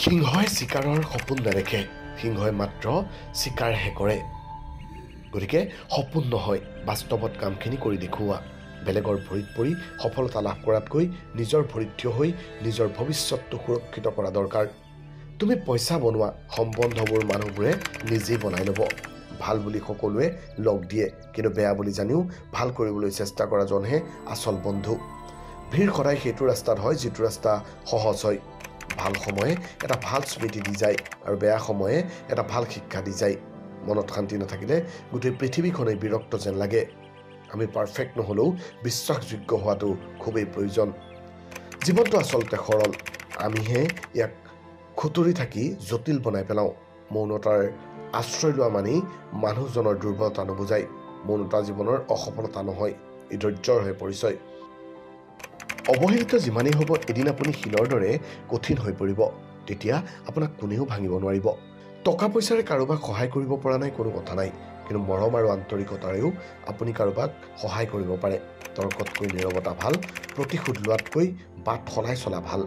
সিংহই চিকাৰৰ সপোন নেদেখে, সিংহই মাত্ৰ চিকাৰহে কৰে। গতিকে সপোন নহয়, বাস্তৱত কামখিনি কৰি দেখুওৱা। বেলেগৰ ভৰিত পৰি সফলতা লাভ কৰাতকৈ নিজৰ ভৰিত থিয় হৈ নিজৰ ভৱিষ্যতটো সুৰক্ষিত কৰা দৰকাৰ। তুমি পইচা বনোৱা, সম্বন্ধবোৰ মানুহবোৰে নিজেই বনাই ল'ব। ভাল বুলি সকলোৱে লগ দিয়ে, কিন্তু বেয়া বুলি জানিও ভাল কৰিবলৈ চেষ্টা কৰাজনহে আচল বন্ধু। ভিৰ সদায় সেইটো ৰাস্তাত হয় যিটো ৰাস্তা সহজ হয়। ভাল সময়ে এটা ভাল স্মৃতি দি যায় আৰু বেয়া সময়ে এটা ভাল শিক্ষা দি যায়। মনত শান্তি নাথাকিলে গোটেই পৃথিৱীখনেই বিৰক্ত যেন লাগে। আমি পাৰফেক্ট নহ'লেও বিশ্বাসযোগ্য হোৱাটো খুবেই প্ৰয়োজন। জীৱনটো আচলতে সৰল, আমিহে ইয়াক খুতুৰি থাকি জটিল বনাই পেলাওঁ। মৌনতাৰ আশ্ৰয় লোৱা মানেই মানুহজনৰ দুৰ্বলতা নুবুজায়। মৌনতা জীৱনৰ অসফলতা নহয়, ই ধৈৰ্যৰহে পৰিচয়। অৱহেলিত যিমানেই হ'ব, এদিন আপুনি শিলৰ দৰে কঠিন হৈ পৰিব। তেতিয়া আপোনাক কোনেও ভাঙিব নোৱাৰিব। টকা পইচাৰে কাৰোবাক সহায় কৰিব পৰা নাই কোনো কথা নাই, কিন্তু মৰম আৰু আন্তৰিকতাৰেও আপুনি কাৰোবাক সহায় কৰিব পাৰে। তৰ্কতকৈ নীৰৱতা ভাল, প্ৰতিশোধ লোৱাতকৈ বাট সলাই চলা ভাল,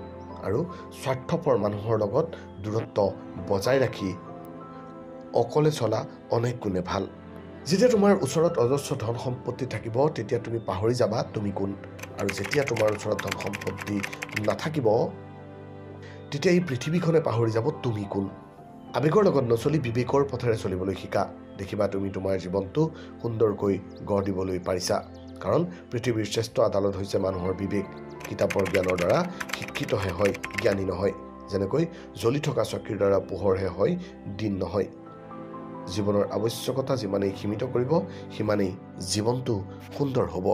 আৰু স্বাৰ্থপৰ মানুহৰ লগত দূৰত্ব বজাই ৰাখি অকলে চলা অনেক গুণে ভাল। যেতিয়া তোমাৰ ওচৰত অজস্ৰ ধন সম্পত্তি থাকিব, তেতিয়া তুমি পাহৰি যাবা তুমি কোন, আৰু যেতিয়া তোমাৰ ওচৰত ধন সম্পত্তি নাথাকিব, তেতিয়া এই পৃথিৱীখনে পাহৰি যাব তুমি কোন। আৱেগৰ লগত নচলি বিবেকৰ পথেৰে চলিবলৈ শিকা। দেখিবা তুমি তোমাৰ জীৱনটো সুন্দৰকৈ গঢ় দিবলৈ পাৰিছা। কাৰণ পৃথিৱীৰ শ্ৰেষ্ঠ আদালত হৈছে মানুহৰ বিবেক। কিতাপৰ জ্ঞানৰ দ্বাৰা শিক্ষিতহে হয়, জ্ঞানী নহয়। যেনেকৈ জ্বলি থকা চকীৰ দ্বাৰা পোহৰহে হয়, দিন নহয়। জীৱনৰ আৱশ্যকতা যিমানেই সীমিত কৰিব, সিমানেই জীৱনটো সুন্দৰ হ'ব।